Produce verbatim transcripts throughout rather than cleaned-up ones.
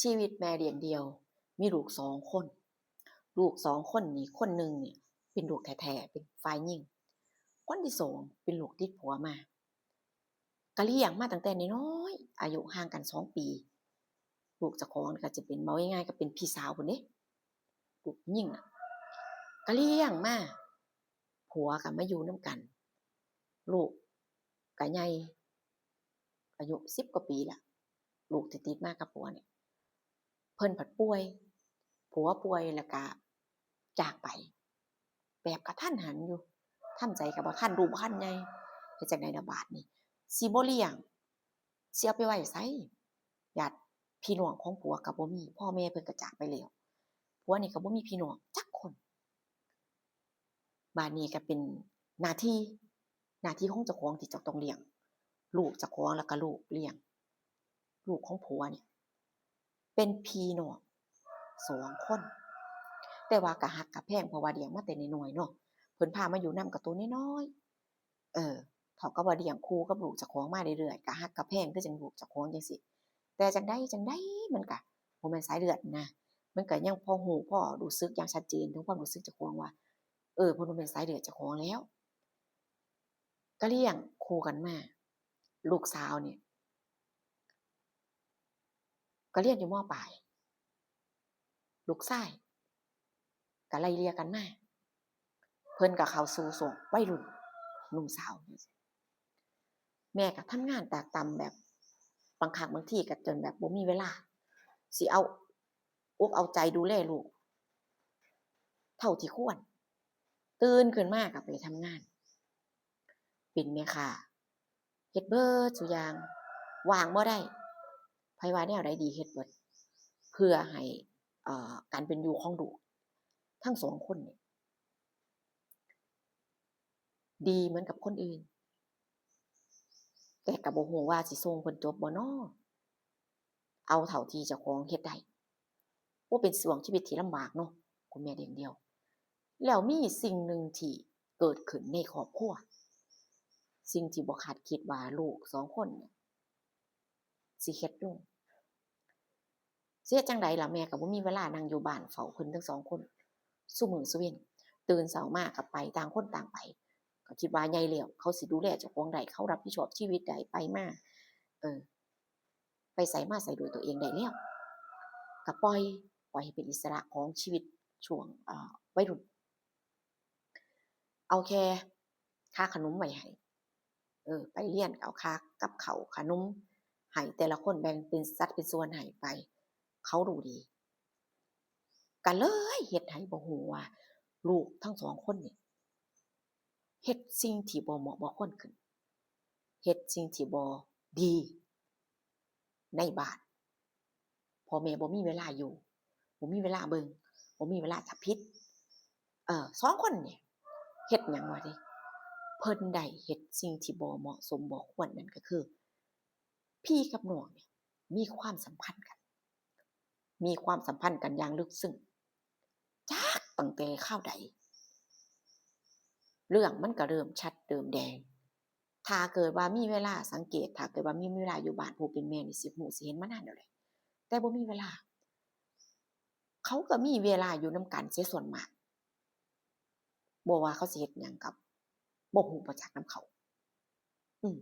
ชีวิตแม่เลี้ยงเดี่ยว มีลูกสองคน ลูกสองคนนี่ คนหนึ่งเนี่ยเป็นลูกแท้ๆ เป็นฝ่ายหญิง คนที่สองเป็นลูกติดผัวมา ก็เลี้ยงมาตั้งแต่น้อยๆ อายุห่างกันสองปี ลูกเจ้าของก็จะเป็น เว้าง่ายๆ ก็เป็นพี่สาวพู้นเด้ ลูกผู้หญิงน่ะ ก็เลี้ยงมา ผัวก็มาอยู่นำกัน ลูกก็ใหญ่ อายุสิบกว่าปีละ ลูกที่ติดมากับผัวเนี่ย เพิ่นผัดป่วย ผัวป่วยแล้วก็จากไป แบบกะทันหันอยู่ ทำใจก็บ่ทัน ลูกบ่ทันใหญ่ เฮ็ดจั่งใด๋ละบาดนี้ สิบ่เลี้ยง สิเอาไปไว้ไส ญาติพี่น้องของผัวก็บ่มี พ่อแม่เพิ่นก็จากไปแล้ว ผัวนี่ก็บ่มีพี่น้องจักคน บาดนี้ก็เป็นหน้าที่ หน้าที่ของเจ้าของที่จะต้องเลี้ยงลูกเจ้าของ แล้วก็ลูกเลี้ยงลูกของผัวเนี่ย เป็นพี่น้องสองคน แต่ว่าก็ฮักก็แพง เพราะว่าเลี้ยงมาแต่น้อยๆ เนาะ เพิ่นพามาอยู่นำก็โตน้อยๆ เออ เท่ากับว่าเลี้ยงคู่กับลูกเจ้าของมาเรื่อยๆ ก็ฮักก็แพงคือจั่งลูกเจ้าของจั่งซี้ แต่จั่งใด๋จั่งใด๋มันก็บ่แม่นสายเลือดนะ มันก็ยังพอฮู้ พอรู้สึกอย่างชัดเจนถึงความรู้สึกเจ้าของว่า เออ เพิ่นบ่แม่นสายเลือดเจ้าของแล้ว ก็เลี้ยงคู่กันมา ลูกสาวนี่ ก็เรียนอยู่ ม.ปลาย ลูกชายก็ไล่เลี่ยกันมา เพิ่นก็เข้าสู่ช่วงวัยรุ่น หนุ่มสาว แม่ก็ทำงานตากตำแบบ บางครั้งบางทีก็จนแบบบ่มีเวลา สิเอาอกเอาใจดูแลลูก เท่าที่ควร ตื่นขึ้นมาก็ไปทำงาน เป็นแม่ค้า เฮ็ดเบิดซุอย่าง ว่างบ่ได้ ไผว่าแนวใด๋ดีเฮ็ดเบิด เพื่อให้ เอ่อ การเป็นอยู่ของลูกทั้งสองคนนี่ ดีเหมือนกับคนอื่น แต่ก็บ่ฮู้ว่าสิส่งเพิ่นจบบ่น้อ เอาเท่าที่เจ้าของเฮ็ดได้ โอ้ เป็นช่วงชีวิตที่ลำบากเนาะ คุณแม่เลี้ยงเดี่ยว แล้วมีสิ่งหนึ่งที่เกิดขึ้นในครอบครัว สิ่งที่บ่คาดคิดว่าลูกสองคนเนี่ยสิเฮ็ดลง สิเฮ็ดจั่งใด๋ล่ะ แม่ก็บ่มีเวลานั่งอยู่บ้านเฝ้าเพิ่นทั้งสองคน ซุมื้อซุเว็น ตื่นเช้ามาก็ไป ต่างคนต่างไป ก็คิดว่าใหญ่แล้ว เขาสิดูแลเจ้าของได้ เขารับผิดชอบชีวิตได้ ไปมา เออ ไปไสมาไสด้วยตัวเองได้แล้ว ก็ปล่อย ปล่อยให้เป็นอิสระของชีวิตช่วง เอ่อ วัยรุ่น เอาแค่ค่าขนมไว้ให้ เออ ไปเรียนก็เอาค่ากับข้าวขนมให้แต่ละคน แบ่งเป็นสัดเป็นส่วนให้ไป เขารู้ดี ก็เลยเฮ็ดให้บ่ฮู้ว่าลูกทั้งสองคนนี่ เฮ็ดสิ่งที่บ่เหมาะบ่ควรขึ้น เฮ็ดสิ่งที่บ่ดีในบ้าน พ่อแม่บ่มีเวลาอยู่ บ่มีเวลาเบิ่ง บ่มีเวลาจับผิด เอ่อ สองคนเนี่ย เฮ็ดหยังวะเด้ เพิ่นได้เฮ็ดสิ่งที่บ่เหมาะสมบ่ควร นั่นก็คือ พี่กับน้องเนี่ย มีความสัมพันธ์กัน มีความสัมพันธ์กันอย่างลึกซึ้ง จักตั้งแต่คราวใด เรื่องมันก็เริ่มชัดเริ่มแดง ถ้าเกิดว่ามีเวลาสังเกต ถ้าเกิดว่ามีเวลาอยู่บ้าน ผู้เป็นแม่นี่สิฮู้ สิเห็นมานานแล้วแหละ แต่บ่มีเวลา เขาก็มีเวลาอยู่นำกันเสียส่วนมาก บ่ว่าเขาสิเฮ็ดหยังก็บ่ฮู้ บ่จักนำเขา อืม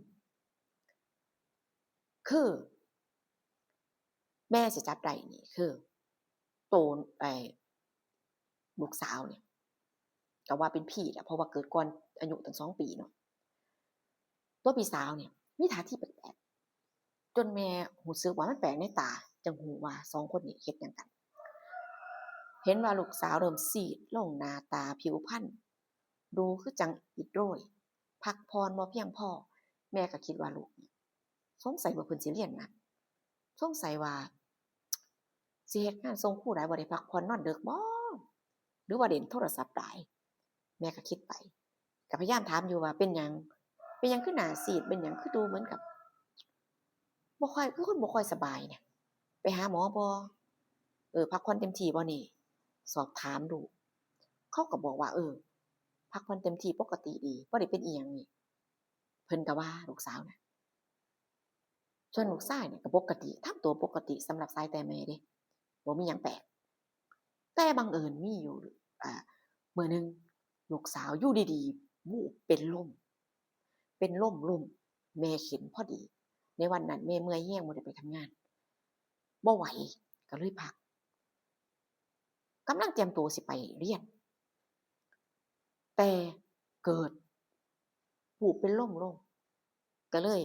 คือ แม่สิจับได้นี่คือ โต ไอ้ ลูกสาวเนี่ย ก็ว่าเป็นพี่แหละ เพราะว่าเกิดก่อนอายุตั้งสองปีเนาะ ตัวพี่สาวเนี่ยมีท่าทีแปลกๆ จนแม่รู้สึกว่ามันแปลกในตา จั่งฮู้ว่าสองคนนี้เฮ็ดหยังกัน เห็นว่าลูกสาวเริ่มซีดลง หน้าตาผิวพรรณดูคือจั่งอิดโรย พักผ่อนบ่เพียงพอ แม่ก็คิดว่าลูกนี่ สงสัยว่าเพิ่นสิเรียนหนัก สงสัยว่าสิเฮ็ดงานส่งครูหลาย บ่ได้พักผ่อนนอนดึกบ่ หรือว่าเล่นโทรศัพท์หลาย แม่ก็คิดไป ก็พยายามถามอยู่ว่าเป็นหยัง เป็นหยังคือหน้าซีด เป็นหยังคือดูเหมือนกับ บ่ค่อย คือคนบ่ค่อยสบายเนี่ย ไปหาหมอบ่ เออ พักผ่อนเต็มที่บ่นี่ สอบถามลูก เขาก็บอกว่า เออ พักผ่อนเต็มที่ปกติดี บ่ได้เป็นอิหยังนี่ เพิ่นก็ว่าลูกสาวน่ะ ส่วนลูกชายเนี่ยก็ปกติ ทำตัวปกติสำหรับสายตาแม่เด้ บ่มีหยังแปลก แต่บังเอิญมีอยู่ อ่า มื้อหนึ่ง ลูกสาวอยู่ดีๆ วูบเป็นลม เป็นลมล้ม แม่เห็นพอดี ในวันนั้นแม่เมื่อยแฮง บ่ได้ไปทำงาน บ่ไหว ก็เลยพัก กำลังเตรียมตัวสิไปเรียน แต่เกิด วูบเป็นลมลง ก็เลย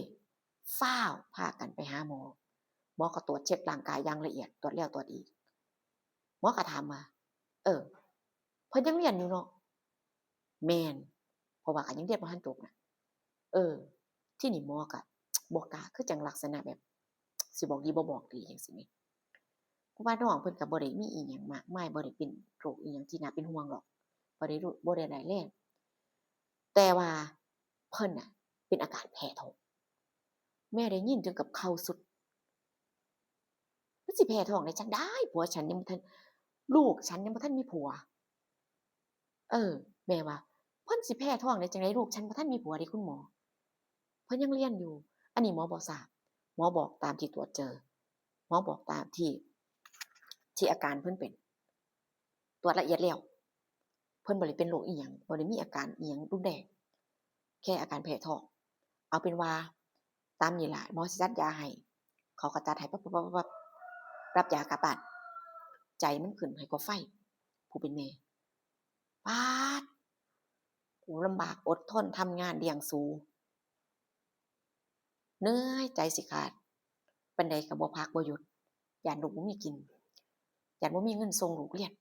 ฟ้าวพากันไปหาหมอ หมอก็ตรวจเช็คร่างกายอย่างละเอียด ตรวจแล้วตรวจอีก หมอก็ถามว่า เออ เพิ่นยังเรียนอยู่เนาะ แม่น เพราะว่าก็ยังเรียนบ่ทันจบนะ เออ ทีนี้หมอก็บ่กล้า คือจั่งลักษณะแบบ สิบอกดีบ่บอกดีจั่งซี้แหม เพราะว่าน้องเพิ่นก็บ่ได้มีอีหยังมากมาย บ่ได้เป็นโรคอีหยังที่น่าเป็นห่วงหรอก บ่ได้รู้ บ่ได้ร้ายแรง แต่ว่าเพิ่นน่ะ เป็นอาการแพ้ท้อง แม่ได้ยินจนกับเข่าสุด มันสิแพ้ท้องได้จั่งใด ผัวฉันยังบ่ทัน ลูกฉันยังบ่ทันมีผัว เออ แม่ว่า เพิ่นสิแพ้ท้องได้จั่งใด ลูกฉันบ่ทันมีผัวเด้คุณหมอ เพิ่นยังเรียนอยู่ อันนี้หมอบ่ทราบ หมอบอกตามที่ตรวจเจอ หมอบอกตามที่ ที่อาการเพิ่นเป็น ตรวจละเอียดแล้ว เพิ่นบ่ได้เป็นโรคอีหยัง บ่ได้มีอาการอีหยังรุนแรง แค่อาการแพ้ท้อง เอาเป็นว่าตามนี้ล่ะ หมอสิจัดยาให้ เขาก็จัดให้ปั๊บปั๊บปั๊บปั๊บ รับยากลับบ้าน ใจมันขึ้นไห้กว่าไฟ ผู้เป็นแม่ ป๊าด กูลำบากอดทนทำงานเลี้ยงสู เหนื่อยใจสิขาด ปานใดก็บ่พักบ่หยุด ย้านลูกบ่มีกิน ย้านบ่มีเงินส่งลูกเรียน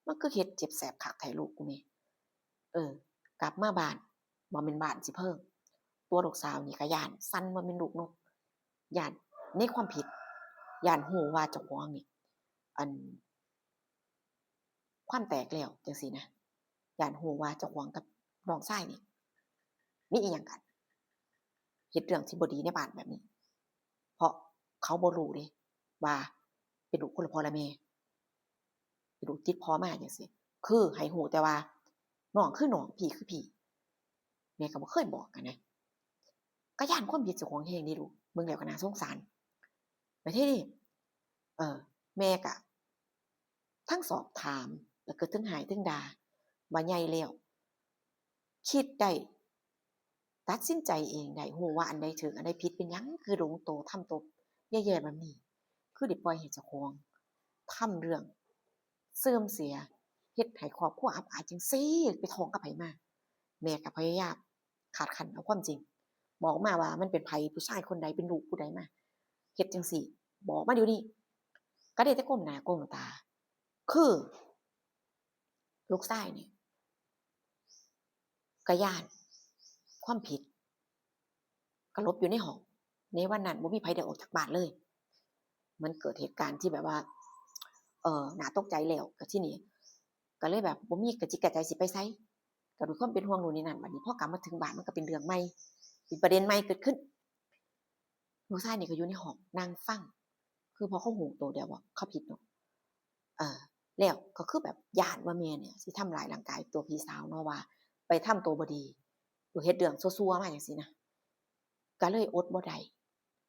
มันคือเฮ็ดเจ็บแสบคักแท้ลูกกูแม่ เออ กลับมาบ้าน บ่แม่นบ้านสิเพิง ตัวลูกสาวนี่ก็ย้าน สั่นบ่แม่นลูกนก ย้านในความผิด ย้านฮู้ว่าเจ้าของนี่ อัน ความแตกแล้วจั่งซี้นะ ย้านฮู้ว่าเจ้าของกับน้องชายนี่ มีอีหยังกัน เฮ็ดเรื่องที่บ่ดีในบ้านแบบนี้ เพราะเขาบ่รู้เด้ ว่าเป็นลูกคนละพ่อละแม่ เป็นลูกติดพ่อมาจั่งซี้ คือให้ฮู้แต่ว่า น้องคือน้อง พี่คือพี่ แม่ก็บ่เคยบอกหั้นนะ ก็ย้านความผิดเจ้าของแฮงเด้ลูก เบิ่งแล้วก็น่าสงสาร บัดทีนี้ เออ แม่ก็ ทั้งสอบถาม แล้วก็ทั้งฮ้ายทั้งด่า ว่าใหญ่แล้ว คิดได้ ตัดสินใจเองได้ ฮู้ว่าอันใดถูก อันใดผิด เป็นหยังคือหลงโต ทำโตแย่ๆแบบนี้ คือได้ปล่อยให้เจ้าของทำเรื่องเสื่อมเสีย เฮ็ดให้ครอบครัวอับอายจั่งซี้ ไปท้องกับไผมา แม่ก็พยายาม คาดคั้นเอาความจริง บอกมาว่ามันเป็นไผ ผู้ชายคนใด เป็นลูกผู้ใดมา เฮ็ดจั่งซี้ บอกมาเดี๋ยวนี้ ก็ได้แต่ก้มหน้าก้มตา คือ ลูกชายนี่ ก็ย้านความผิด ก็หลบอยู่ในห้อง ในวันนั้นบ่มีไผได้ออกจากบ้านเลย มันเกิดเหตุการณ์ที่แบบว่า เอ่อ น่าตกใจแล้ว ก็ทีนี้ ก็เลยแบบบ่มีกระจิตกระใจสิไปไส ก็ด้วยความเป็นห่วงนู่นนี่นั่น บัดนี้พอกลับมาถึงบ้านมันก็เป็นเรื่องใหม่ เป็นประเด็นใหม่เกิดขึ้น ลูกชายนี่ก็อยู่ในห้องนั่งฟัง คือพอเขาฮู้โตแล้วว่าเขาผิดเนาะ เออ แล้วก็คือแบบย้านว่าแม่เนี่ยสิทำร้ายร่างกายตัวพี่สาวเนาะ ว่าไปทำโตบ่ดี เฮ็ดเรื่องซั่วๆมาจั่งซี้นะ ก็เลยอดบ่ได้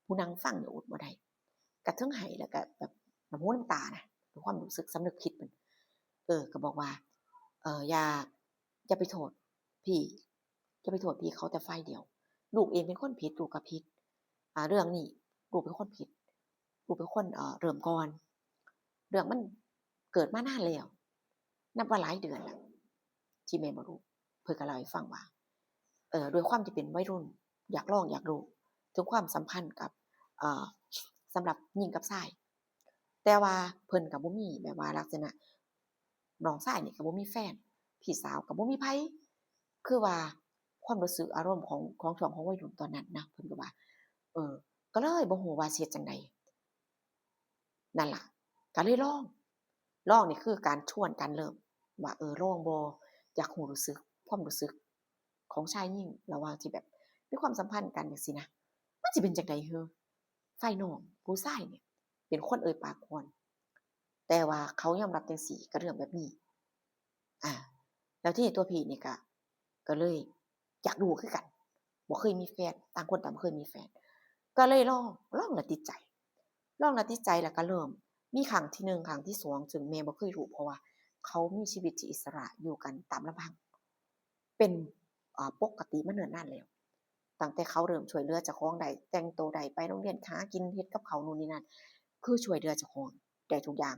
ผู้นั่งฟังเนี่ยอดบ่ได้ ก็เทิงไห้แล้วก็แบบน้ำหูน้ำตานะ ด้วยความรู้สึกสำนึกผิดมัน เออ ก็บอกว่า เออ อย่า อย่าไปโทษพี่ อย่าไปโทษพี่เขาแต่ฝ่ายเดียว ลูกเองเป็นคนผิด ลูกก็ผิด อ่า เรื่องนี้ลูกเป็นคนผิด ลูกเป็นคน เอ่อ เริ่มก่อน เรื่องมันเกิดมานานแล้ว นับว่าหลายเดือนแล้ว ที่แม่บ่รู้ เพิ่นก็เล่าให้ฟังว่า เอ่อ ด้วยความที่เป็นวัยรุ่น อยากลองอยากรู้ถึงความสัมพันธ์กับ เอ่อ สำหรับหญิงกับชาย แต่ว่าเพิ่นก็บ่มีแบบว่าลักษณะ น้องชายนี่ก็บ่มีแฟน พี่สาวก็บ่มีไผ คือว่าความรู้สึกอารมณ์ของ ของช่วงของวัยรุ่นตอนนั้นนะ เพิ่นก็ว่า เออ ก็เลยบ่ฮู้ว่าสิเฮ็ดจั่งใด นั่นล่ะ ก็เลยลอง ลองนี่คือการชวน การเริ่ม ว่า เออ ลองบ่ อยากฮู้รู้สึก ความรู้สึกของชายหญิง ระหว่างที่แบบมีความสัมพันธ์กันจั่งซี้นะ มันสิเป็นจั่งใดหือ ฝ่ายน้องผู้ชายเนี่ย เป็นคนเอ่ยปากก่อน แต่ว่าเขายอมรับจั่งซี้ กับเรื่องแบบนี้ อ่า แล้วทีนี้ตัวพี่นี่ก็ ก็เลยอยากรู้คือกัน บ่เคยมีแฟน ต่างคนต่างบ่เคยมีแฟน ก็เลยลองลองแล้วติดใจ ลองแล้วติดใจแล้วก็เริ่มมีครั้งที่หนึ่งครั้งที่สองซึ่งแม่บ่เคยรู้เพราะว่าเขามีชีวิตที่อิสระอยู่กันตามลำพัง เป็นอ่าปกติมาเนิ่นนานแล้ว ตั้งแต่เขาเริ่มช่วยเหลือเจ้าของได้แต่งตัวได้ไปโรงเรียนหากินเฮ็ดกับข้าวนู่นนี่นั่น คือช่วยเหลือเจ้าของได้ทุกอย่าง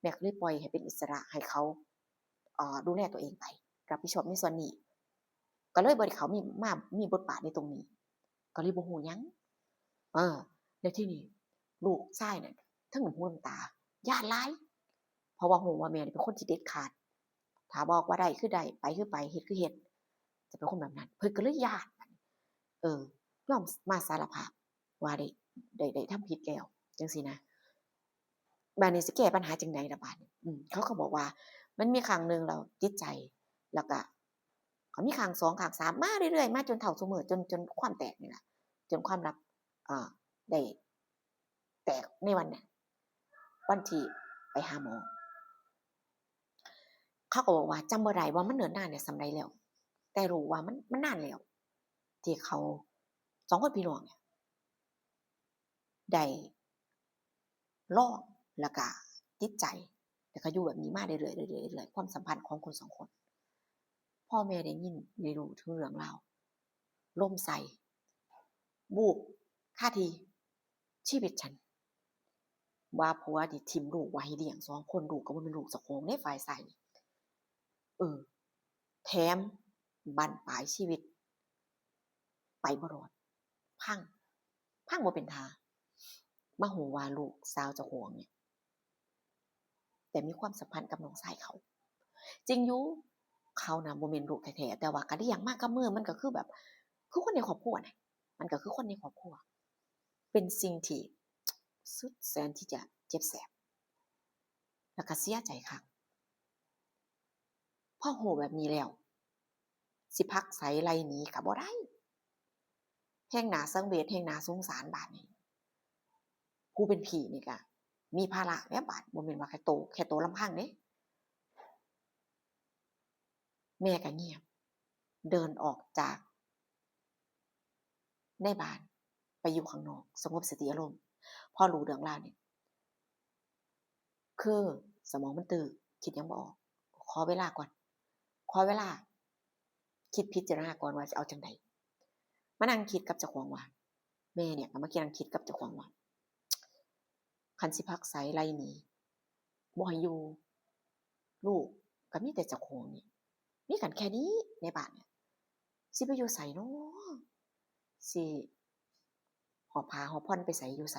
แม่ก็เลยปล่อยให้เป็นอิสระให้เขาอ่าดูแลตัวเองไป รับผิดชอบในส่วนนี้ ก็เลยบ่ได้เขามีมามีบทบาทในตรงนี้ ก็เลยบ่ฮู้หยัง เออ แล้วทีนี้ลูกชายนั่นทั้งน้ำหูน้ำตาย้านหลาย เพราะว่าฮู้ว่าแม่นี่เป็นคนที่เด็ดขาด ถ้าบอกว่าได้คือได้ ไปคือไป เฮ็ดคือเฮ็ด จะเป็นคนแบบนั้น เพิ่นก็เลยย้าน เออ ยอมมาสารภาพว่าได้ได้ได้ทำผิดแล้วจังซี้นะ บาดนี้สิแก้ปัญหาจั่งใดล่ะบาดนี้ อืม เขาก็บอกว่ามันมีครั้งหนึ่งแล้วติดใจ แล้วก็ ก็มีครั้งสองครั้งสามมาเรื่อยๆ มาจนเฒ่าซุมื้อ จน จนความแตกนี่ล่ะ จนความลับ อ่า ได้แตกในวันนั้น วันที่ไปหาหมอ เขาก็บอกว่าจำบ่ได้ว่ามันเนิ่นนานเนี่ยส่ำใดแล้ว แต่รู้ว่ามัน มันนานแล้ว ที่เขาสองคนพี่น้องเนี่ย ได้ลองแล้วก็ติดใจ แล้วก็อยู่แบบนี้มาเรื่อยๆ เรื่อยๆ เรื่อยๆ ความสัมพันธ์ของคนสองคน พ่อแม่ได้ยินได้รู้ถึงเรื่องราว ลมใส่ บูบคาที่ ชีวิตฉัน ว่าผัวที่ถิ่มลูกไว้ให้เลี้ยงสองคน ลูกก็บ่แม่นลูกเจ้าของเด้ ฝ่ายชายนี่ เออ แถมบั้นปลายชีวิต ไปบ่รอด พัง พังบ่เป็นท่า มาฮู้ว่าลูกสาวเจ้าของเนี่ย แต่มีความสัมพันธ์กับน้องชายเขา จริงอยู่ เขาน่ะบ่แม่นลูกแท้ๆ แต่ว่าก็เลี้ยงมากับมือ มันก็คือแบบ คือคนในครอบครัวน่ะ มันก็คือคนในครอบครัว เป็นสิ่งที่สุดแสนที่จะเจ็บแสบ แล้วก็เสียใจคัก พอฮู้แบบนี้แล้ว สิผลักไสไล่หนีก็บ่ได้ แฮ่งน่าสังเวช แฮ่งน่าสงสารบาดนี้ ผู้เป็นพี่นี่ก็มีภาระแล้วบาด บ่แม่นว่าแค่โต แค่โตลำพังเด้ แม่ก็เงียบ เดินออกจากในบ้าน ไปอยู่ข้างนอก สงบสติอารมณ์ พอรู้เรื่องราวนี่ คือสมองมันตื้อ คิดหยังบ่ออก ขอเวลาก่อน ขอเวลาคิดพิจารณาก่อนว่าสิเอาจั่งใด มานั่งคิดกับเจ้าของว่า แม่เนี่ยก็มานั่งคิดกับเจ้าของว่า คันสิผลักไสไล่หนี บ่ให้อยู่ ลูกก็มีแต่เจ้าของนี่ มีกันแค่นี้ในบ้านเนี่ย สิไปอยู่ไสน้อ สิหอบผ้าหอบผ่อนไปไสอยู่ไส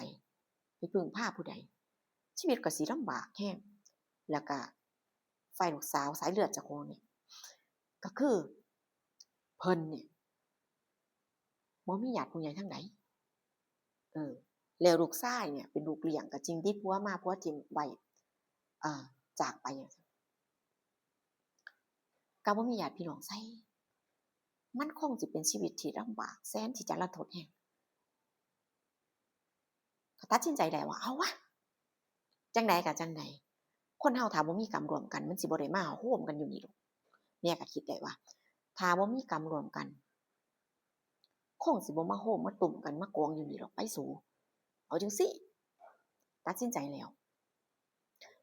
ไปพึ่งพาผู้ใด ชีวิตก็สิลำบากแฮง แล้วก็ฝ่ายลูกสาวสายเลือดเจ้าของนี่ ก็คือเพิ่นเนี่ย บ่มีญาติผู้ใหญ่ทางใด เออ แล้วลูกชายเนี่ยเป็นลูกเลี้ยงก็จริง ติดผัวมา ผัวถิ่มไว้ อ่า จากไปจั่งซี้ ก็บ่มีญาติพี่น้องไส มันคงสิเป็นชีวิตที่ลำบากแสนที่จะรันทดแฮง ก็ตัดสินใจได้ว่า เอาวะ จั่งใดก็จั่งใด คนเฮาถ้าบ่มีกรรมร่วมกัน มันสิบ่ได้มาโฮมกันอยู่นี่ดอก แม่ก็คิดได้ว่า ถ้าบ่มีกรรมร่วมกัน คงสิบ่มาโฮมมาตุ้มกันมากองอยู่นี่ดอก ไปสู เอาจั่งซี้ ตัดสินใจแล้ว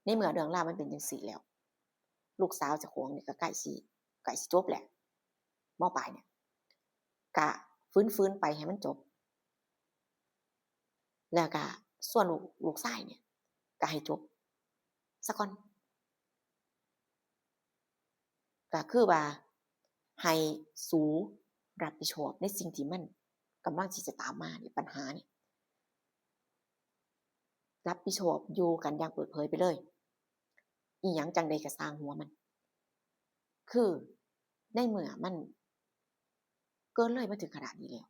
ในเมื่อเรื่องราวมันเป็นจั่งซี้แล้ว ลูกสาวเจ้าของนี่ก็ใกล้สิ ใกล้สิจบแล้ว ม.ปลายเนี่ย ก็ฝืนๆ ไปให้มันจบ แล้วก็ส่วนลูก ลูกชายเนี่ย ก็ให้จบซะก่อน ก็คือว่าให้สูรับผิดชอบในสิ่งที่มันกำลังที่จะตามมาเนี่ย ปัญหาเนี่ย รับผิดชอบอยู่กันอย่างเปิดเผยไปเลย อีหยังจั่งใดก็ซ่างหัวมัน คือในเมื่อมันเกินเลยมาถึงขนาดนี้แล้ว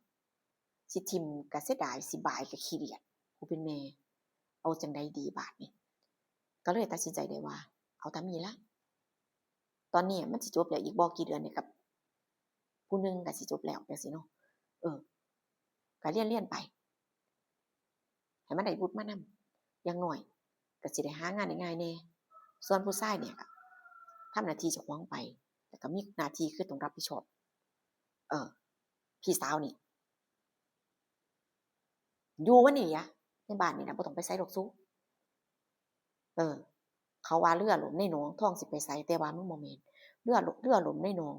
สิถิ่มก็เสียดาย สิบายก็ขี้เดียด ผู้เป็นแม่ เอาจั่งใดดีบาดนี้ ก็เลยตัดสินใจได้ว่า เอาตามนี้ละ ตอนนี้มันสิจบแล้ว อีกบ่กี่เดือนนี่กับผู้หนึ่งก็สิจบแล้วจั่งซี้เนาะ เออ ก็เรียนๆ ไป ให้มันได้วุฒิมานำ อย่างน้อยก็สิได้หางานได้ง่ายแหน่ ส่วนผู้ชายเนี่ยก็ทำหน้าที่เจ้าของไป แล้วก็มีหน้าที่คือต้องรับผิดชอบ เออ พี่สาวนี่ อยู่มันนี่อะในบ้านนี่นะบ่ต้องไปไสดอกสู เออ เขาว่าเรือล่มในหนองทองสิไปไสแต่ว่ามันบ่แม่นเรือล่มเรือล่มในหนอง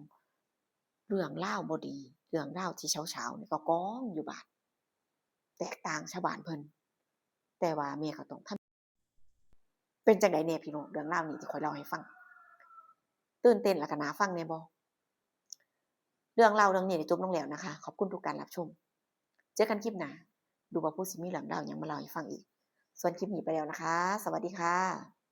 เรื่องราวบ่ดี เรื่องราวที่เช้าๆนี่ก็กองอยู่บ้าน แตกต่างชาวบ้านเพิ่น แต่ว่าแม่ก็ต้องทำ เป็นจั่งใดแหน่พี่น้องเรื่องราวนี้ที่ข้อยเล่าให้ฟัง ตื่นเต้นแล้วก็น่าฟังแหน่บ่ เรื่องเล่าเรื่องนี้ได้จบลงแล้วนะคะ ขอบคุณทุกการรับชม เจอกันคลิปหน้า ดูว่าผู้สิมีเรื่องราวหยังมาเล่าให้ฟังอีก ส่วนคลิปนี้ไปแล้วนะคะ สวัสดีค่ะ